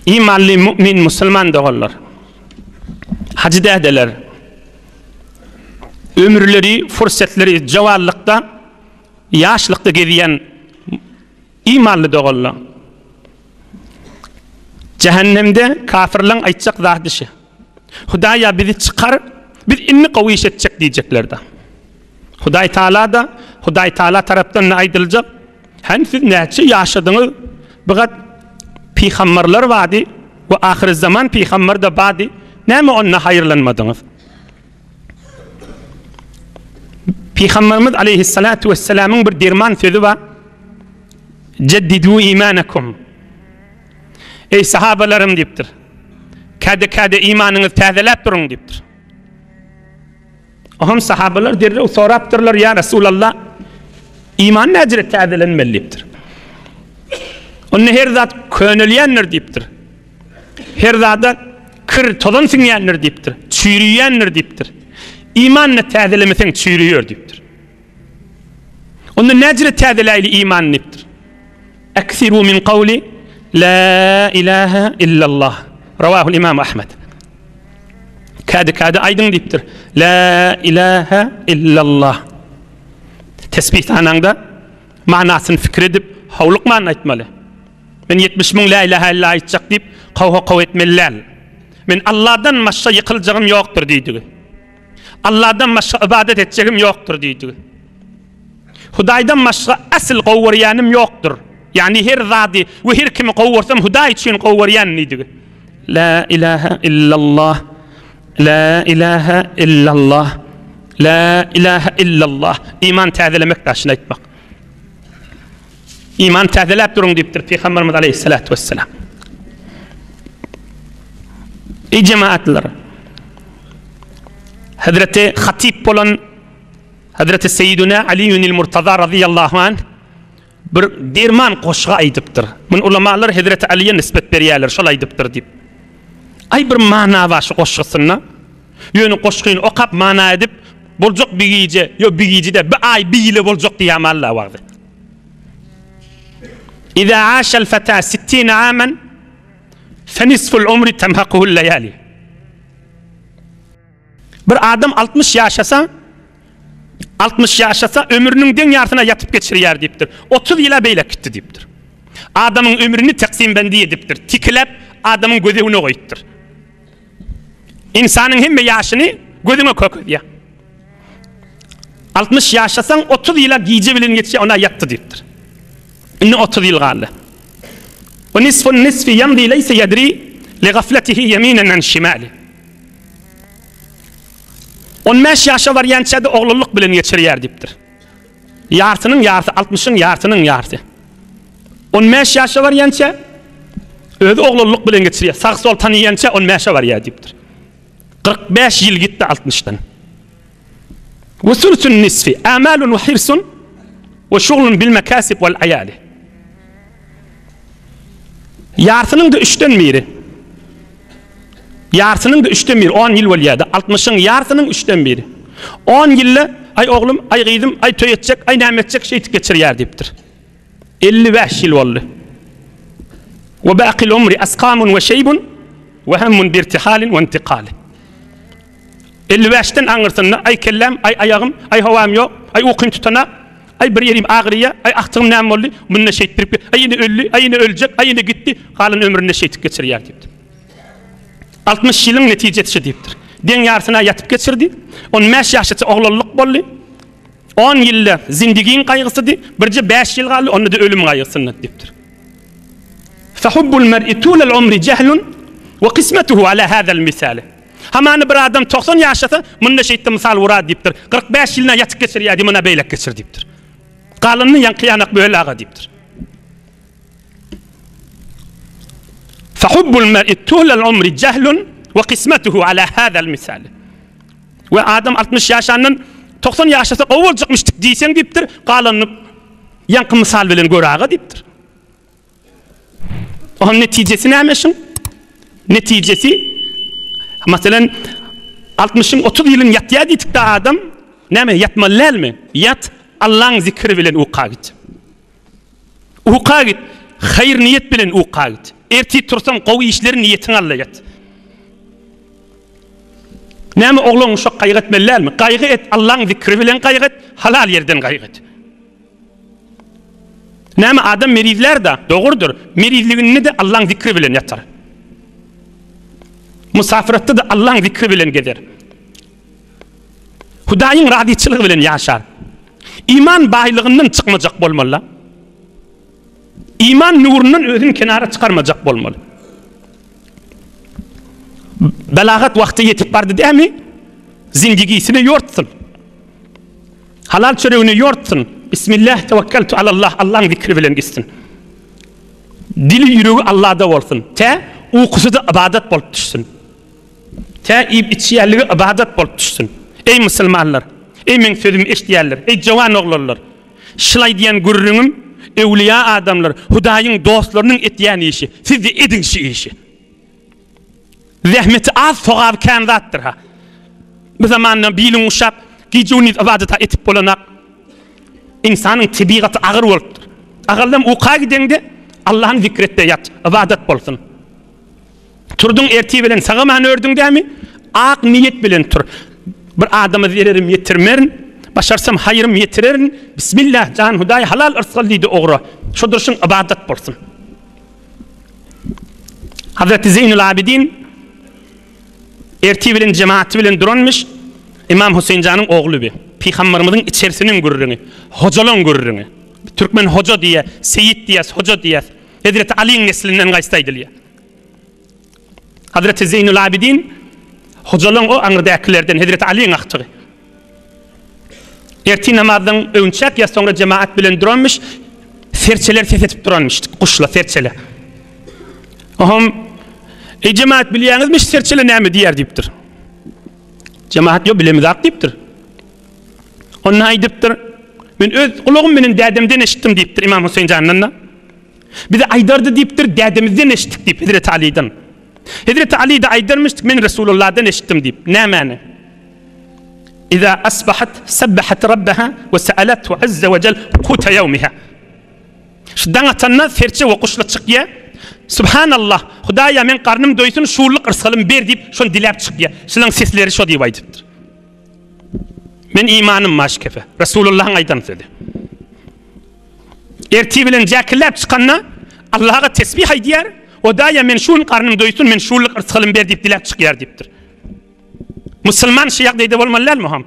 Imanly mu'min musulman doganlar, hajy dädeler, ömürleri, fursetleri jowallykda, ýaşlykda gezýän imanly doganlar. Jähennemde kafirleň aýtjak zady şi. Hudaýa bizi çykar, biz indi gowy iş etjek diýjekler-de. Hudaý Taala-da, Hudaý Taala tarapdan-da aýdyljak, Hany siz näçe ýaşadyňyz, bu gat pygamberler bardy we ahyrzaman pygamber-de bardy, näme onda haýyrlanmadyňyz? Pygamberimiz aleyhissalatu vesselamyň bir derman sözi bar. Jeddidu imanakum. Eý sahabalarym diýipdir. Käde-käde imanyňyzy täzeläp duruň diýipdir. Oňam sahabalar derrew sorapdyrlar, Ýa Resulallah, iman näjire täzelenmeli diýipdir. Onda her zat könelýändir diýipdir. Her zada kir, tozan siňýändir diýipdir. Çüýrüýändir diýipdir. Imanyny täzelemeseň çüýrüýär diýipdir. Onda näjire täzeläýli imany diýipdir. Eksiru min kawli La ilahe illallah. Rawahul Imam Ahmed. Käde-käde aýdyň diýipdir. La ilahe illallah. Tesbih sanaňda manasyny pikir edip, howlukman aýtmaly. Men 70 müň la ilahe illa aýtjak diýip, kaw-kaw etmeli däl. Men Allahdan başga ýykyljagym ýokdur diýdigi. Allahdan başga ibadet etjegim ýokdur diýdigi. Hudaýdan başga asyl gowy görýänim ýokdur. Ýagny her zady we her kimi gowy görsem Hudaý üçin gowy görýän diýdigi. La ilaha illallah. La ilaha illallah. La ilaha illallah. Iman täzelemek daşyny aýtmak. Iman täzeläp duruň diýipdir Pygamberimiz aleyhissalatu vesselam. Ey jemaatlar. Hazreti Hatip bolan Hazreti Seýiduna Aliýunil Murtaza razyýallahu anh bir derman goşgy aýdypdyr. Muny ulamalar Hezreti Alyýa nisbet berýärler, şol aýdypdyr diýip. Aý bir mana bar şu goşgusynda. Ýöne goşgyny okap mana edip boljak bir gije, ýo bir gije däl, bir aý, bir ýyla boljak diýýär Allah wagzy. Iza aşal fata sittina aman fe nisful umri tamhakuhul layali. Bir adam 60 ýaşasa, 60 ýaşasa ömrüniň deň ýarsyna ýatyp geçirýär diýipdir. 30 ýyla beýlek gitdi diýipdir. Adamyň ömrüni taksimbendi edipdir. Tikiläp adamyň gözegine goýupdyr. Ynsanyň hemme ýaşyny gözüňe kökezýär. 60 ýaşasaň 30 ýyla gije bilen geçýär, ona ýatdy diýipdir. Indi 30 ýyl galdy. We nisfun nisfi ýamdi leýse ýedri li gafletihi ýeminen an şimali. On bäş ýaşa barýança-da oglanlyk bilen geçirýär diýipdir. Ýarsynyň ýarsy, altmyşyň ýarsynyň ýarsy. On bäş ýaşa barýança özi oglanlyk bilen geçirýär. Sag-sol tanyýança on bäşe barýar diýipdir. 45 ýyl gitdi altmyşdan. We sülsün nisfi amalun we hirsun we şuglun bil mekasib wal aýali. Ýarsynyň-da üçden biri. Ýarsynyň-da üçden biri, on ýyl bolýar-da. Altmyşyň ýarsynyň üçden biri. On ýylda, aý oglum, aý gyzym, aý toý etjek, aý näme etjek, şeýdip geçirýär diýipdir. 55 ýyl boldy. We baqil umri asqamun we şeýbun we hemmun birtihalin we intiqali. 55-den aňyrsynda aý kelläm, aý aýagym, aý howam ýok, aý ukym tutanak, aý bir ýerim agyrýar, aý agtygym näme boldy, munda şeýtdirip, aý ýene öldi, aý ýene öljek, aý ýene gitdi, galan ömründe şeýtip geçirýär diýipdir. 60 ýylyň netijesi şu diýipdir. Deň ýarsyna ýatyp geçirdi. 15 ýaşaça oglanlyk boldy. 10 ýylda zindigiň gaýgysydy, birje 5 ýyl galdy, onda-da ölüm gaýgysynda diýipdir. Fehubbul mer'i tulal umri jehlun we kysmetuhu ala hazal misali. Hamany bir adam 90 ýaşasa, munda şeýtdi mysal urar diýipdir. 45 ýylyna ýatyp geçirýär diý, muna beýlek geçir diýipdir. Galanyny ýaňky ýanak böl aga diýipdir. Fehubbul mer'i tulal umri jehlun we kysmetuhu ala hazal misali. We adam 60 ýaşandan 90 ýaşasa gowy boljakmyş diýseň diýipdir, galanyny ýaňky mysal bilen gör aga diýipdir. Onuň netijesi näme şuň? Netijesi, meselen, altmyşyň 30 ýylyny ýatýar diýdik-de adam, näme ýatmaly dälmi? Ýat, Allaň zikri bilen uka git. Uka git. Haýyr niýet bilen uka git. Ertir tursaň gowy işleri niýetiň al-da ýat. Näme oglan uşak gaýgy etmeli dälmi? Gaýgy et, Allaň zikri bilen gaýgy et, halal ýerden gaýgy et. Näme adam merizlär-da, dogrudyr. Merizliginde-de Allaň zikri bilen ýatar. Musafiratda-da Allaň zikri bilen gezer. Hudaýyň razyçylygy bilen ýaşar. Iman baýlygyndan çykmajak bolmaly. Iman nurundan özüni kenara çykarmajak bolmaly. Belagat wagty ýetip bardy dämi? Zindigisini ýortsun. Halal çöregini ýortsun. Bismillah tewekkeltu alallah Allaň zikri bilen gitsin. Dili ýüregi Allahda bolsun. Tä ukusy-da ybadat bolup düşsün. Tä iýip içýänligi ybadat bolup düşsün. Eý musulmanlar! Eý meň sözümi eşidýänler! Eý jowan oglanlar! Şul aýdýan gürrüňim öwlüýä adamlar, Hudaýyň dostlarynyň etýän işi. Siz-de ediň şu işi. Zähmeti az, sogaby kän zatdyr-ha. Bu zamanda biliň guşap, gije-gündiz ybadat-a etip bolanak. Ynsanyň tebigaty agyr bolupdyr. Agallam uka gideňde Allahny zikr et-de ýat, ybadat bolsun. Turduň ertir bilen sagaman ördüň dämi? Ak niýet bilen tur. Bir adama zererim ýetirmerin, başarsam haýrym ýetirerin. Bismillah, jan Hudaý halal yrsgal diýdi ogra. Şo durşuň ybadat bolsun. Hazreti Zeýnul Abidin ertir bilen jemaaty bilen duranmyş. Imam Huseýn janyň ogly bi. Pygamberimiziň içerisiniň gürrüňi, hojalaň gürrüňi. Türkmen hoja diýýär, seýit diýýär, hoja diýýär. Hezreti Alyň neslinden gaýtsa aýdylýar. Hazreti Zeýnul Abidin hojalaň o aňyrdäkilerden Hezreti Alyň agtygy. Ertir namazdan öňçäk ýa soňra jemaat bilen duranmyş, serçeler ses edip duranmyş, guşla serçeler. Oham Eý jemaat bilýäňizmi şu serçeler näme diýýär diýipdir. Jemaat ýok bilemizak diýipdir. Onda aýdypdyr, men öz gulagym bilen dädemden eşitdim diýipdir Imam Huseýn jandan da. Bize aýdardy diýipdir, dädemizden eşitdik diýip, Hezreti Alydan. Hezreti Aly-da aýdarmyşdyk, men Resulullahdan eşitdim diýip. Nämäni? Iza asbahat sabbahat rabbaha we sa'alathu azza we jel kuta ýawmiha. Şu daň atanda serçe we guşla çykýar. Subhanallah, Hudaýa men garnym doýsun, şulluk yrsgalym ber diýip, şony diläp çykýar. Şulaň sesleri şo diýip aýdypdyr. Men imanym maş kefe. Resulullahyň aýdan sözi. Ertir bilen jäkilläp çykanda Allaha tesbih aýdýar, Hudaýa men şu gün garnym doýsun, men şulluk yrsgalym ber diýip diläp çykýar diýipdir. Musulman şu ýagdaýda bolmaly dälmi hom?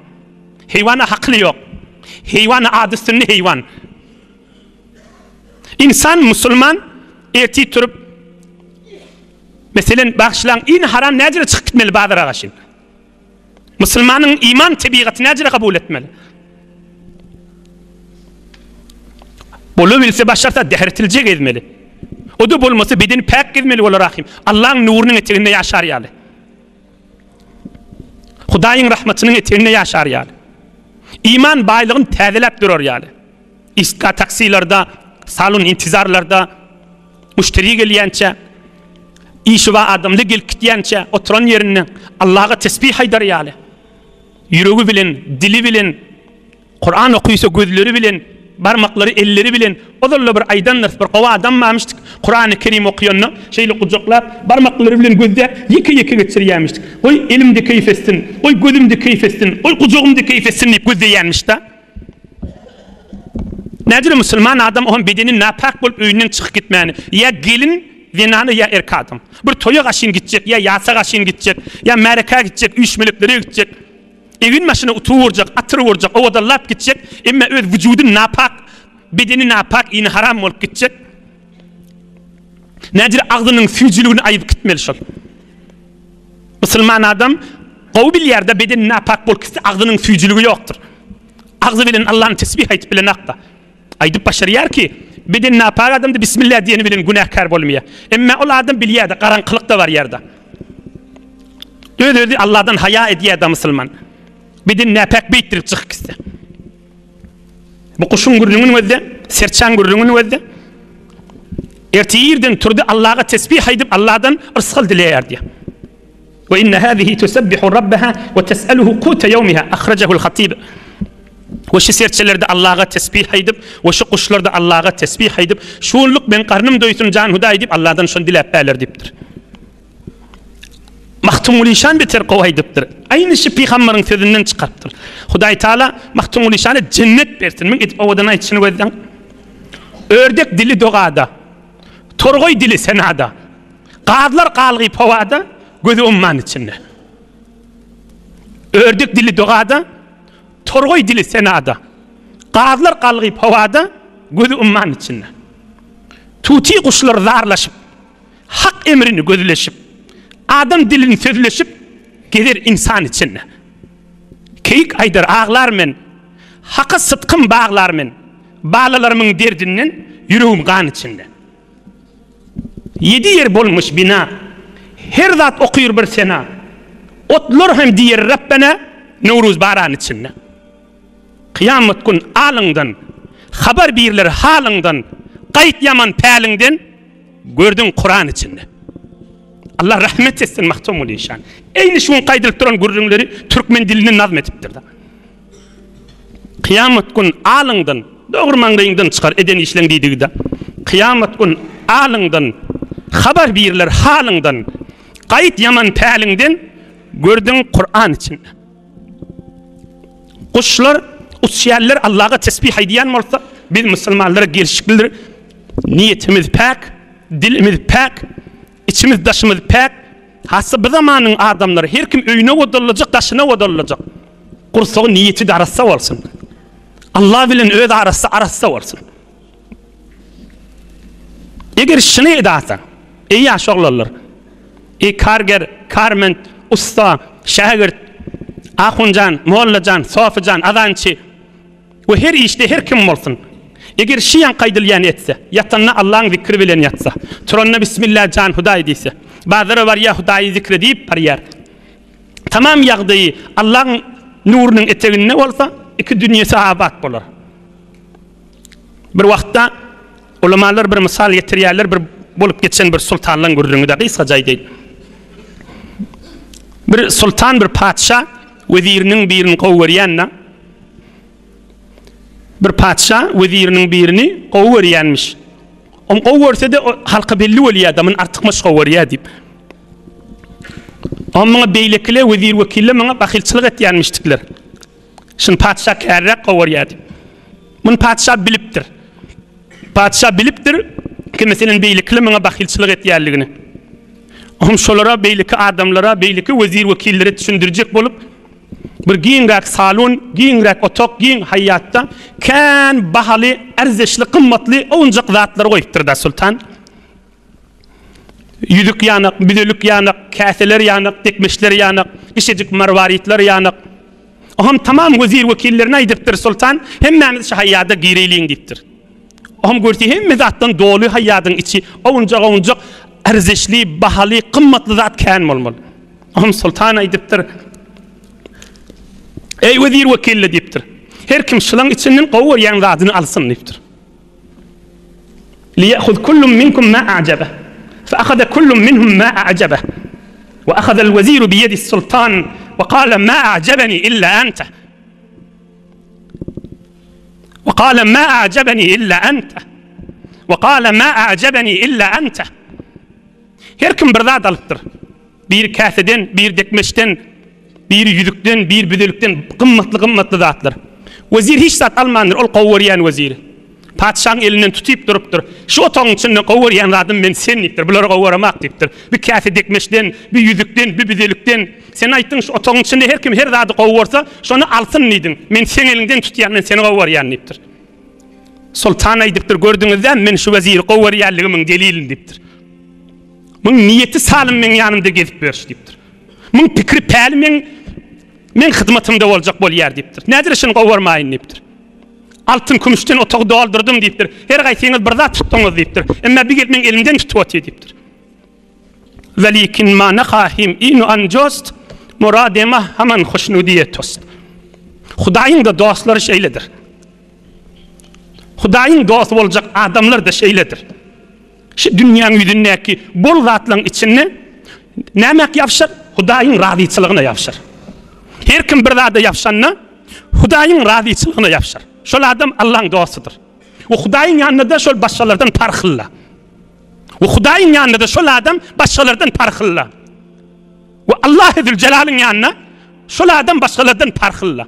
Heýwana hakyly ýok. Heýwana ady üstünde heýwan. Insan musulman ertir turup meselen bagyşlaň iň haram näjere çykyp gitmeli bazara gaşyn. Musulmanyň iman tebigaty näjere kabul etmeli? Bolabilse başarsa dähretilje gezmeli. O-da bolmasa bedeni päk gezmeli bolar ahym. Allaň nurunyň eteginde ýaşar ýaly. Hudaýyň rahmatynyň eteginde ýaşar ýaly. Iman baýlygyny täzeläp durar ýaly. Istka taksilarda, salon intizarlarda müşderi gelýänçä, işi bar adamly gelip gitýänçä oturan ýerinde Allaha tesbih aýdar ýaly. Ýüregi bilen, dili bilen Kuran okysa gözleri bilen, barmaklary, elleri bilen ozal-da bir aýdandyrys, bir gowy adam barmyşdyk, Kurany Kerim okýanda şeýle gujaklap, barmaklary bilen gözläp, ýeke-ýeke geçirýärmişdik. Goý, elim-de keýp etsin, goý, gözüm-de keýp etsin, goý, gujagym-da keýp etsin diýip gözleýärmiş-de. Nädire musulman adam oňam bedeni napak bolup öýünden çykyp gitmäni, ýa gelin zenana ýa erk adam. Bir toýa gaşyn gitjek, ýa ýasa gaşyn gitjek, ýa märekä gitjek, üýşmeleklere gitjek. Egin başyna utugy urjak, atyr urjak, owadanlap gitjek, emma öz wujudy napak, bedeni napak, ini haram bolup gitjek. Nädire agzynyň süýjüligini aýyp gitmeli şol. Musulman adam gowy bilýär-de bedeni napak bolup gitse agzynyň süýjüligi ýokdur. Agzy bilen Allahny tesbih aýdyp bilenakda. Aýdyp başarýar ki, beden napak adamda bismillah diýeni bilen günäkär bolmaýar. Emma ol adam bilýär-de, garaňkylykda barýar-da. Öz-özi Allahdan haýa edýär-de musulman. Beden näpäk beýtdirip çykyp gitse. Bu guşuň gürrüňini gözle, serçäň gürrüňini gözle. Ertir irden turdy Allaha tesbih aýdyp Allahdan yrsgal dileýär diýär. Ve inne hazihi tusabbihu rabbaha ve tes'aluhu kuta yawmiha ahrajahul hatib. We şu serçelerde Allaga tesbih aýdyp, we şu guşlarda Allaga tesbih aýdyp, şu günlük meň garnym doýsun jan Hudaý diýip Alladan şony diläp bäler diýipdir. Magtymguly şan beter gowy aýdypdyr. Aýny şu pygambaryň sözünden çykarypdyr. Hudaý Taala Magtymguly şana jennet bersin. Müň edip owadan aýdyşyny gözläň. Ördek dili dogada, torgaý dili senada, gazlar galgyp howada, gözi umman içinde. Ördek dili dogada, Torgaý dili senada. Gazlar galgyp howada, Gözi umman içinde. Tuty guşlar zarlaşyp, Hak emrini gözleşip, Adam dilini sözleşip, Gezer ynsan içinde. Keýik aýdar, aglar men, Haka sytkym baglar men, Balalarymyň derdinden, Ýüregim gan içinde. Ýedi ýer bolmuş bina, Her zat okyr bir sena. Otlar hem diýer Rabbena, Nowruz baran içinde. Kyýamat gün alyňdan, Habar biriler halyňdan, Gaýt ýaman päliňden, Gördüň Kuran içinde. Allah rahmet etsin Magtymguly işan. Eýni şu gün gaýdylyp duran gürrüňleri türkmen dilinde nazm edipdir. Kyýamat gün alyňdan, dogry maňlaýyňdan çykar eden işleň diýdigi-de. Kyýamat gün alyňdan, habar biriler halyňdan, gaýt ýaman päliňden, gördüň Kuran içinde. Guşlar uçýanlar Allaha tesbih aýdýan bolsa, biz musulmanlara gelşiklidir. Niýetimiz päk, dilimiz päk, içimiz daşymyz päk. Hassa bu zamanyň adamlary her kim öýüne odallajak, daşyna odallajak. Gursagy niýeti-de arassa bolsun. Allah bilen öz arasy arassa bolsun. Eger şuny edasa, eý ýaş oglanlar, eý karger, karment, ussa, şägirt, ahunjan, mollajan, sofyjan, azançy we her işde her kim bolsun, eger şy ýaňky aýdylýany etse, ýatanda Allaň zikri bilen ýatsa, turanda Bismillah jan Hudaý diýse, bazara barýar Hudaýy zikre diýip barýar, Tamam ýagdaýy Allaň nurunyň eteginde bolsa, iki dünýesi abat bolar. Bir wagtda ulamalar bir mysal getirýärler, bir bolup geçen bir sultanlaň gürrüňi-de gysgaça aýdaýyn. Bir sultan, bir patyşa weziriniň birini gowy görýän-de. Bir patyşa weziriniň birini gowy görýänmiş. Ony gowy görse-de halka belli bolýar-da, muny artykmaç gowy görýär diýip. Oňa muňa beýlekile wezir-wekiller muňa bahylçylyk etýänmişdikler. Şuny patyşa kärräk gowarýar diýip. Muny patyşa bilipdir. Patyşa bilipdir ki, meselem, beýlekile muňa bahylçylyk etýänligini. Oňa şolara, beýleki adamlara, beýleki wezir-wekillere düşündirjek bolup, bir giňräk salon, giňräk otag, giň haýýatda kän bahaly, ärzeşli, gymmatly owunjak zatlary goýupdyr-da sultan. Ýüzük ýanak, büzelik ýanak, käseler ýanak, dikmeçler ýanak, kiçijik marwaritler ýanak. Oňam tamam wezir-wekillerine aýdypdyr soltan, hemmämiz şu haýýada gireýliň diýipdir. Oňam görse hemme zatdan doly haýýadyň içi, owunjak-owunjak ärzeşli, bahaly, gymmatly zat kän bolmaly. Oňam soltan aýdypdyr, Eý wezir-wekiller diýipdir, her kim şulaň içinden gowy görýän zadyny alsyn diýipdir. Liýehuz kullun minkum ma a'jabeh. Fe ahaza kullun minhum ma a'jabeh. We ahazal weziru bi ýedis sultan we kale ma a'jabeni illa ente. We kale ma a'jabeni illa ente. We kale ma a'jabeni illa ente. Her kim bir zat alypdyr. Biri käseden, biri dekmeçden, biri ýüzükden, biri büzelikden gymmatly-gymmatly zatlar. Wezir hiç zat almandyr, ol gowy görýän weziri. Patyşaň elinden tutyp durupdyr. Şu otagyň içinde gowy görýän zadym men sen diýipdir, bulary gowy göremak diýipdir. Bir käse dekmeçden, bir ýüzükden, bir büzelikden. Sen aýtdyň şu otagyň içinde her kim her zady gowy görse, şony alsyn diýdiň. Men seň eliňden tutýan, men seni gowy görýän diýipdir. Soltan aýdypdyr, gördüňiz-dä, men şu weziri gowy görýänligimiň delilini diýipdir. Muň niýeti salym meň ýanymda gezip ýörüş diýipdir. Muň pikiri päli meň meň hyzmatymda boljak bolýar diýipdir. Nädire şuny gowarmaýyn diýipdir. Altyn kümüşden otagy doldurdym diýipdir. Her gaýsyňyz bir zat tutduňyz diýipdir. Emma bir gelip meň elimden tutup otyr diýipdir. Welikin ma nahahim inu anjost muradema haman hoşnudiye tost. Hudaýyň da dostlary şeýledir. Hudaýyň dosty boljak adamlar da şeýledir. Şu dünýäň ýüzündäki bol zatlaryň içinde nämäk ýapyşar? Hudaýyň razyçylygyna ýapyşar. Her kim bir zada ýapyşanda, Hudaýyň razyçylygyna ýapyşar. Şol adam Allaň dostudyr. We Hudaýyň ýanynda-da şol başgalardan parhlyla. We Hudaýyň ýanynda-da şol adam başgalardan parhlyla. We Allahy Züljelalyň ýanynda şol adam başgalardan parhlyla.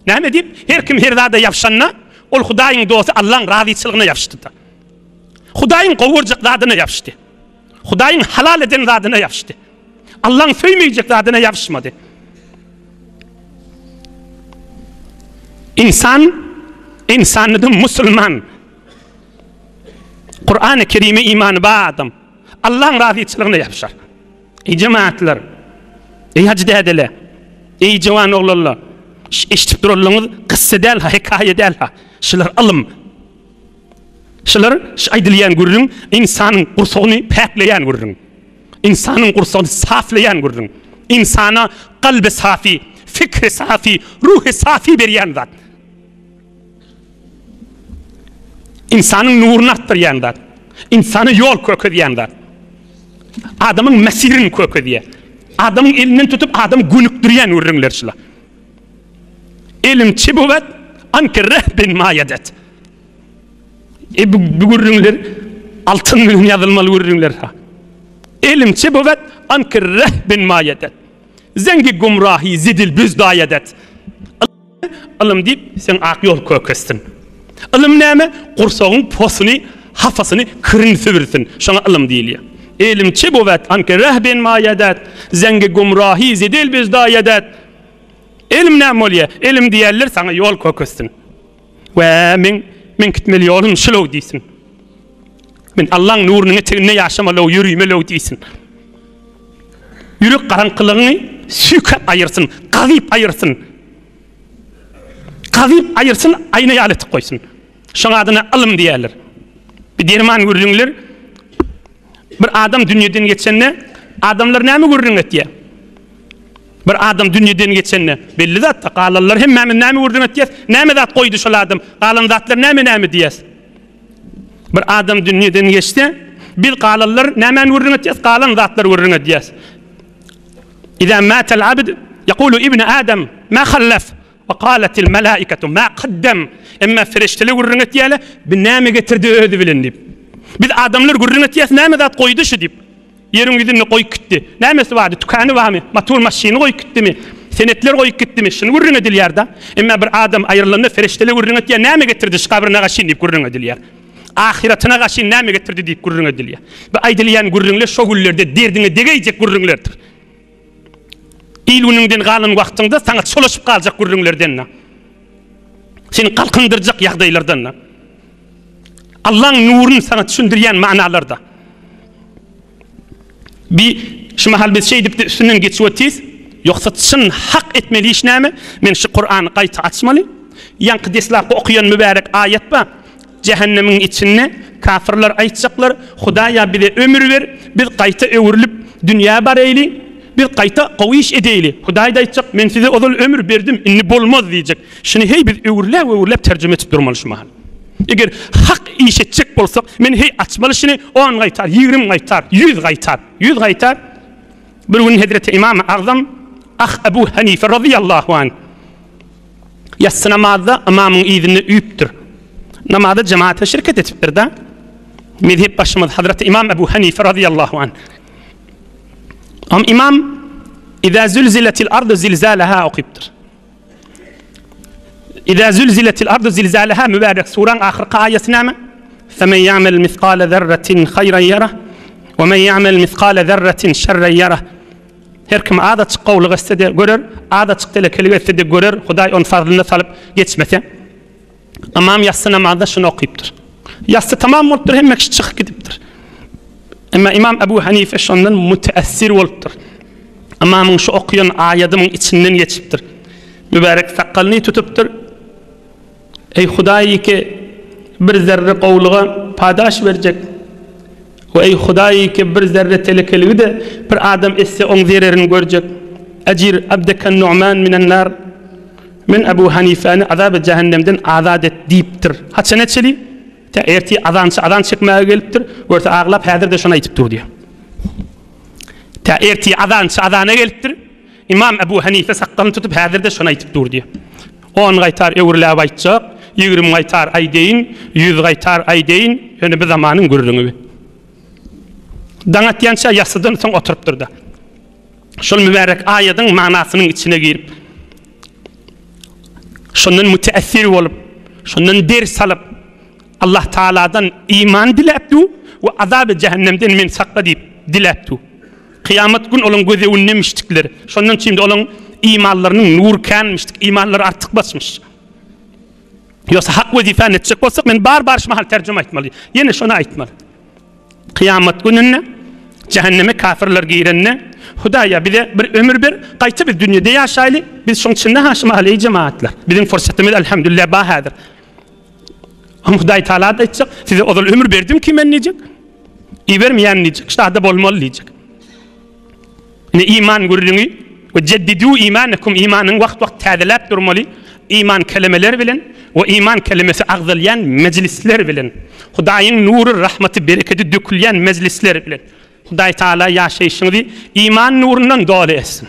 Näme diýip, her kim her zada ýapyşanda, ol Hudaýyň dosty Allaň razyçylygyna ýapyşdy-da. Hudaýyň gowy görjek zadyna ýapyşdy. Hudaýyň halal eden zadyna ýapyşdy. Allaň söýmejek zadyna ýapyşmady. Insan, insanydy musulman. Kur'an-ı Kerim'e imany bar adam. Allaň razyçylygyna ýapyşar. Eý jemaatlar, eý hajy dädeler, eý jawan oglanlar, eşidip duranlaryňyz kyssa däl ha, hekaýa däl ha. Şular ylym. Şular şu aýdylýan gürrüň ynsanyň gursagyny päkleýän gürrüň. Ynsanyň gursagyny saflaýan gürrüň. Ynsana kalby safi, fikri safi, ruhy safi berýän zat. Ynsanyň nuruny artdyrýan zat. Ynsana ýol kökezýän zat. Adamyň mesirini kökezýär. Adamyň elinden tutup adamy gönükdirýän gürrüňler şular. Elim çibuwet anki rehbin maýadet. E bu, bu gürrüňler altyn bilen ýazylmaly gürrüňler ha. Elim çibuwet anki rehbin maýadet. Zengi gumrahi zidil büzdaýadet. Ylym diýip sen ak ýol kökessin. Ylym näme? Gursagyň posuny, hapasyny, kirini sübürsin. Şoňa ylym diýilýär. Elim çibuwet anki rehbin maýadet. Zengi gumrahi zidil büzdaýadet. Elim näme bolýa? Elim diýerler saňa ýol kökezsin. We men men gitmeli ýolum şulow diýsin. Men Allaň nurunyň eteginde ýaşamalyw, ýörümelow diýsin. Ýürek garaňkylygyňy süýkäp aýyrsyn, gazyp aýyrsyn. Gazyp aýyrsyn, aýna ýaly etip goýsun. Şoň adyna ylym diýerler. Bir derman gürrüňler Bir adam dünýeden geçende adamlar näme gürrüň etýär? Bir adam dünýeden geçende belli zatda galanlar hemmämiz näme gürrüň etýäs? Näme zat goýdy şol adam? Galan zatlar näme näme diýýäs? Bir adam dünýeden geçse, biz galanlar nämäni gürrüň etýäs? Galan zatlary gürrüň edýäs. Iza matal abd yaqulu ibn adam ma khallaf Wa galatil melaiketu ma kaddem. Emma ferişteler gürrüň etýärler, bi näme getirdi özi bilen diýip. Biz adamlar gürrüň etýäs, näme zat goýdy şu diýip. Ýeriň ýüzünde goýup gitdi. Nämesi bardy? Tükany barmy? Motor maşyny goýup gitdimi? Senetler goýup gitdimi? Şuny gürrüň edilýär-de. Emma bir adam aýrylanda ferişteler gürrüň etýär, näme getirdi şu gabryna gaşyn diýip gürrüň edilýär. Ahyratyna gaşyn näme getirdi diýip gürrüň edilýär. Bu aýdylýan gürrüňler şo günlerde derdiňe degäýjek gürrüňlerdir. Il-günüňden galan wagtyňda saňa çolaşyp galjak gürrüňlerden-de, seni galkyndyrjak ýagdaýlardan-da, Allaň nuruny saňa düşündirýän manalarda. Bi şu mahal biz şeýdip-de üstünden geçip otyrys. Ýogsa çyn hak etmeli iş näme? Men şu Kurany gaýta açmaly. Ýaňky deslapky okaýan mübärek aýat bar. Jähennemiň içinde kafirler aýtjaklar, Hudaýa bize ömür ber, biz gaýta öwrülip dünýä baraýly, biz gaýta gowy iş edeýli. Hudaý-da aýtjak, Men size ozal ömür berdim, indi bolmaz diýjek. Şuny heý biz öwrüläp-öwrüläp terjime etip durmaly şu mahal. Eger hak iş etjek bolsak, men heý açmaly şuny on gaýtar, 20 gaýtar, 100 gaýtar, 100 gaýtar. Bir gün Hezreti Imam Agzam Ah Ebu Hanife razyýallahu anh Ýassy namazda ymamyň yzynda üýüpdir. Namaza jemaata şirket etipdir-de. Mezhep başymyz Hazreti Imam Ebu Hanife razyýallahu anh. Am imam İza zülziletil ardu zilzalaha okypdyr. İza zülziletil ardu zilzalaha mübarek suraň ahyrky aýaty näme? Femen ya'mel miskale zerretin hayran yarah ve men ya'mel miskale zerretin şerren yarah. Her kim azajyk gowulyk etse-de görer, azajyk telekelik etse-de görer, Hudaý ony fazlyna salyp geçmese. Ymam ýassy namazda şuny okypdyr. Ýassy tamam bolupdyr, hemme kişi çykyp gidipdir. Emma Ymam Ebu Hanife şondan müteessir bolupdyr. Ymamyň şu okaýan aýadymyň içinden geçipdir. Mübärek sakgalyny tutupdyr. Eý Hudaý ki bir zerre gowulyga padaş berjek we eý Hudaý ki bir zerre telekeligi-de bir adam etse oň zererini görjek. Ejir abdeken Nu'man minen nar. Men Ebu Hanifäni azaby jähennemden azat et diýipdir. Haçana çeli? Tä ertir azançy azan çekmäge gelipdir. Görse aglap häzir-de şony aýdyp dur diýýär. Tä ertir azançy azana gelipdir. Imam Ebu Hanife sakgalyny tutup häzir-de şony aýdyp dur diýýär. On gaýtar öwrüläp aýtjak, 20 gaýtar aýdeýin, 100 gaýtar aýdeýin, ýöne bir zamanyň gürrüňi bi. Daň atýança ýassydan soň oturypdyr-da. Şol mübärek aýadyň manasynyň içine girip, şondan müteessir bolup, şondan ders alyp, Allah Taaladan iman diläp du we azaby jähennemden meni sakla diýip diläp du. Kyýamat gün olaň göz öňündemişdikler. Şondan üçin-de olaň imanlarynyň nury känmişdik, imanlary artykmaçmyş. Ýogsa hak wezipäni etjek bolsak, men bar-bar şu mahal terjime aýtmaly. Ýene şony aýtmaly. Kyýamat gününde jähenneme kafirler girende, Hudaýa bize bir ömür ber, gaýta biz dünýede ýaşaýly, biz şoň içinde ha şu mahal eý jemagatlar. Biziň fursatymyz elhamdülillah bar häzir. Hem Hudaý Taala da aýtjak, size ozal ömür berdim ki men diýjek. Ibermeýän diýjek, şada bolmaly diýjek. Ine iman gürrüňi we jeddidu imanekum imanyň wagt-wagt täzeläp durmaly iman kelemeler bilen we iman kelemesi agzalýan mejlisler bilen Hudaýyň nury, rahmaty, berekedi dökülýän mejlisler bilen Hudaý Taala ýaşaýşyňyzy iman nurundan doly etsin.